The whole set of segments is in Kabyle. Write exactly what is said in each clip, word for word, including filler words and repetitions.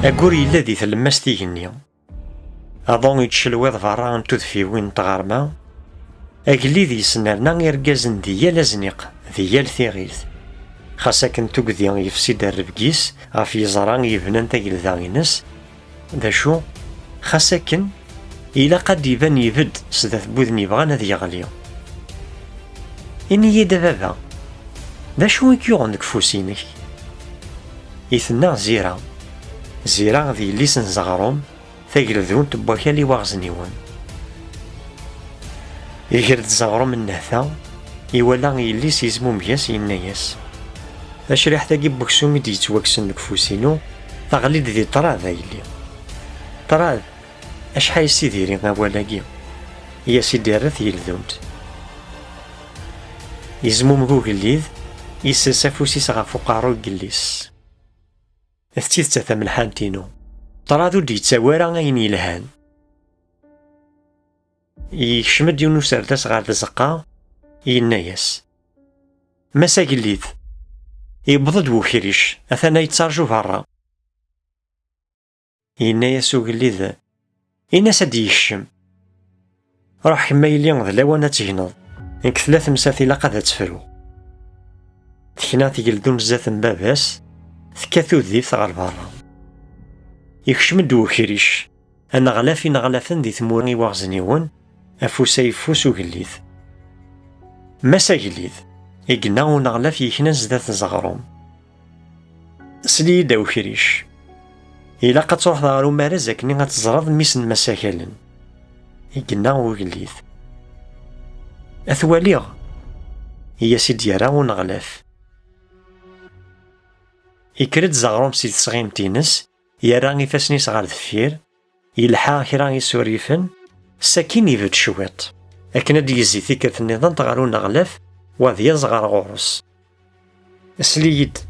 Aggur yella di tlemmast igenni. Aḍu yettcelwiḍ berra n tudfiwin n tɣerma. Agellid yesnerna irgazen di yal azniq, di yal tiɣilt. Xas akken tugdi yefsi-d rrebg-is ɣef yeẓra yebnan tagelda-ines, d acu? Xas akken, ilaq ad d-iban ibedd sdat n widen yebɣan ad yeɣli. Ini-yi-d a baba, d acu i k-yuɣen deg ufus-inek? I tenna Zira. Zira d yelli-s n Zeɣrum, tageldunt n wakal Iwaɣezniwen. Iger-d Zeɣrum nnehta, iwala yelli-s yezmumeg-as, yenna-yas: "Tacriḥt-agi n weksum i d-yettwakksen deg ufus-inu, teɣli-d di ṭṭrad, a yelli. Ṭṭrad, acḥal yessidir awal-agi?" I as-d-yerra tgeldunt. Yezmumeg ugellid, yessers afus-is ɣef uqerru n yelli-s. "D tidet a tamelḥant-inu, ṭṭrad ur d-yettawi ara ayen yelhan." Yekcem-d yiwen userdas ɣer tzeqqa, yenna-yas: "Mass agellid, yewweḍ-d wekric, atan a yettarǧu berra." Yenna-yas ugellid: "Ini-as ad d-yekcem. Ruḥ kemm a yelli, d lawan ad tegneḍ. Nekk tella temsalt ilaq ad tt-fruɣ." Tekna tgeldunt zdat n baba-s, tekka tuddift ɣer berra. Ikcem-d wekric, aneɣlaf ineɣlafen di tmura Iwaɣezniwen, afus ayeffus ugellid. "Mass agellid," i yenna uneɣlaf yeknan zdat n Zeɣrum. "Sel-iyi-d a wekric. Ilaq ad truḥeḍ ɣer umaraz akken ad teẓreḍ mmi-s n Mass Akalen," i yenna ugellid. "Ad t-waliɣ," i as-d-yerra uneɣlaf. Ikker-d Zeɣrum si tesɣimt-ines, yerra ifassen-is ɣer deffir, yelḥa kra isurrifen, sakin ibedd cwiṭ, akken ad d-yezzi tikkelt nniḍen ɣer uneɣlaf, wa ad yaẓ ɣer ɣur-s. "Sel-iyi-d,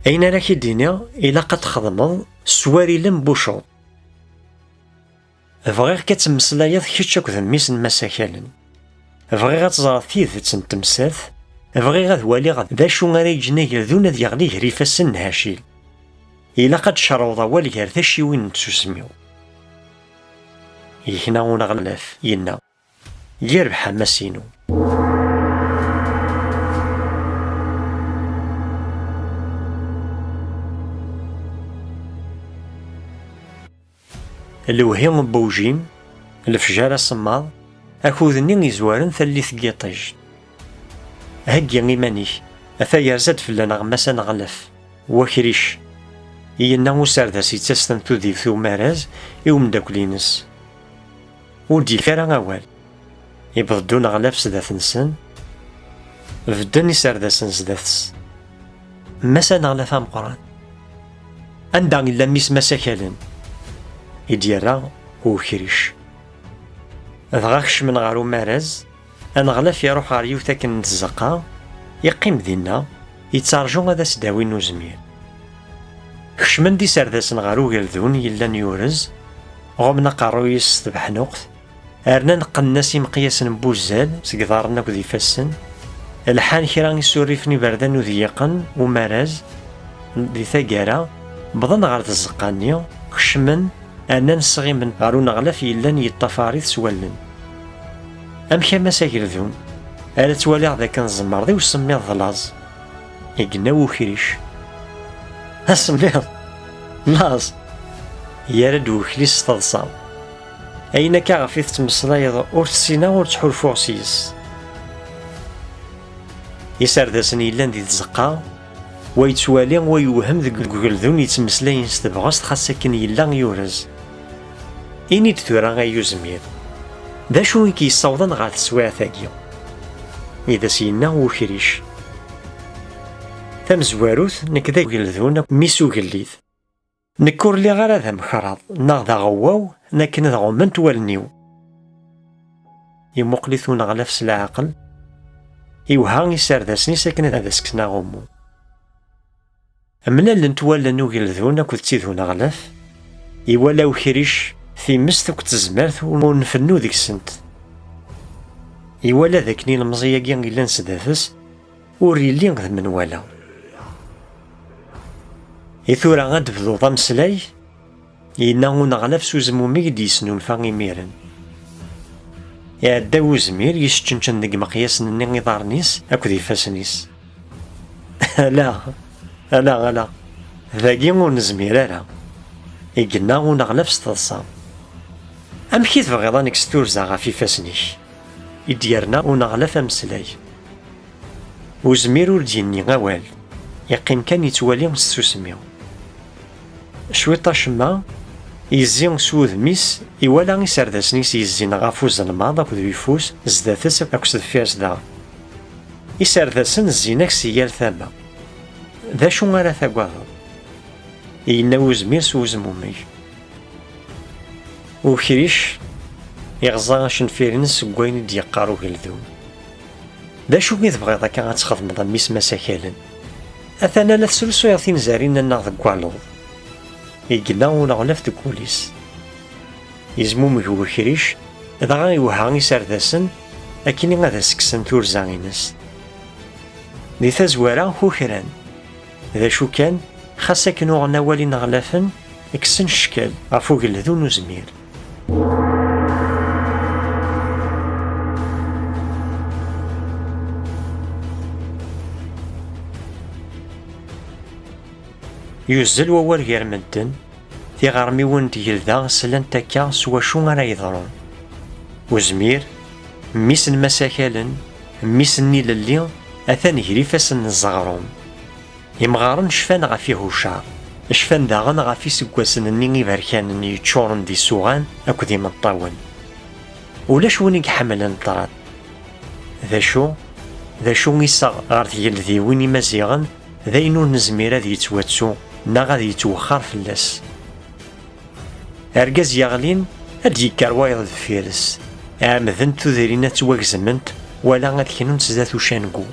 ayen ara k-id-iniɣ ilaq ad t-txedmeḍ s warilen n wucuḍ. Bɣiɣ-k ad temmeslayeḍ kečč akked mmi-s n Mass Akalen. Bɣiɣ ad teẓreḍ tidet n temsalt, bɣiɣ ad waliɣ d acu ara yeǧǧen ageldun ad yeɣli gar ifassen n Hacil. Ilaq ad d-tcerweḍ awal gar tacciwin n tsusmi." Yekna uneɣlaf, yenna: "Yerbeḥ a mass-inu." Lewhi n wujim, lefjar asemmaḍ, akud-nni izwaren tallit n yiṭij. "Heggi iman-ik, ata yerza-d fell-aneɣ Mass Aneɣlaf, wakric," i yenna userdas yettasten tuddift umaraz i umeddakel-ines. Ur d-yefki ara awal. Yewweḍ-d uneɣlaf sdat-nsen. Bedden iserdasen sdat-s. "Mass Aneɣlaf ameqqran, anda yella mmi-s Mass Akalen?" i d-yerra ukric. Dɣa kecmen ɣer umaraz, aneɣlaf iruḥ ɣer yiwet akken n tzeqqa, iqqim dinna, yettarǧu ad as-d-awin uzmir. Kecmen-d iserdasen ɣer ugeldun yellan yurez, ɣummen aqerruy-is s tbeḥnuqt, rnan qqnen-as imeqyasen n wuzzal seg iḍarren akked ifassen, lḥan kra isurrifen iberdan udiyiqen umaraz. Di taggara, wwḍen ɣer tzeqqa-nni, kecmen, rnan sɣimen ɣer uneɣlaf yellan yeṭṭafar-it s wallen. "Amek a mass ageldun? Ara twaliɣ d akken tzemreḍ i usemmiḍ d laẓ," i yenna ukric. "Asemmiḍ? Laẓ?" yerra-d wekli s teḍsa. "Ayen akka ɣef i tettmeslayeḍ ur t-ssineɣ, ur ttḥulfuɣ s-yes." Iserdasen yellan di tzeqqa, wa yettwali, wa yewhem deg ugeldun yettmeslayen s tebɣest, xas akken yella yurez. "Ini-d tura ay uzmir, d acu i k-yessawḍen ɣer teswiɛt-agi?" I d as-yenna ukric. "Tamezwarut, nekk d ageldun akk mmi-s ugellid. Nekk ur lliɣ ara d amekraḍ neɣ d aɣewwaw n akken ad ɣumment wallen-iw." Imuqel-it uneɣlaf s leɛqel, iwehha iserdasen-is akken ad as-kksen aɣummu. Mlalent wallen ugeldun akked tid uneɣlaf, iwala ukric timest akked tezmert ur nfennu deg-sent. Iwala d akken ilemẓi-agi yellan sdat-s ur yelli d menwala. "I tura ad d-bduḍ ameslay?" Yenna uneɣlaf s uzmumeg i d-yesnulfa imiren. Iɛedda uzmir yesčenčen deg imeqyasen-nni iḍarren-is akked ifassen-is. Ala, ala, ala, dagi ur nezmir ara, i yenna uneɣlaf s teḍsa. Amek i tebɣiḍ ad nekkes turza ɣef ifassen-ik? I d-yerna uneɣlaf ameslay. Uzmir ur d-yenni awal, yeqqim kan yettwali s tsusmi. Cwiṭ acemma, yezzi s wudem-is, iwala iserdasen-is yezzin ɣef uzelmaḍ akked uyeffus, zdat-s akked deffir-s daɣ. Iserdasen zzin-ak si yal tama. D acu ara tagadeḍ? Yenna uzmir s wezmumeg. Ukric iɣẓa acenfir-ines seg wayen i d-yeqqar ugeldun. D acu i tebɣiḍ akka ad txedmeḍ a mmi-s n Masakalen? Atan ala tesrusuyeḍ tinzarin-nneɣ deg waluḍ. Igenna uneɣlaf deg wul-is. Yezmumeg ukric, dɣa iwehha iserdasen akken ad as-kksen turza-ines. Di tazwara, kukran. D acu kan, xas akken uɣen awal ineɣlafen, kksen cckel ɣef ugeldun n uzmir. Yuzzel wawal gar medden, tiɣermiwin n tgelda slant akka s wacu ara yeḍrun. Uzmir, mmi-s n Masakalen, mmi-s n Ilelli, atan gar ifassen n ẓeɣrum. Imɣaren cfan ɣef Ihucar, cfan daɣen ɣef iseggasen-nni iberkanen yeččuren d isuɣan akked imeṭṭawen. Ulac win i iḥemmlen ṭṭrad. D acu? D acu i iseɣ ɣer tgeldiwin imaziɣen, d ayen ur nezmir ad yettwattu neɣ ad yettwexxar fell-as. Argaz yeɣlin, ad d-yekker wayeḍ deffir-s. Ɛemmdent tudrin ad ttwagezment, wala ad knunt zdat ucangu.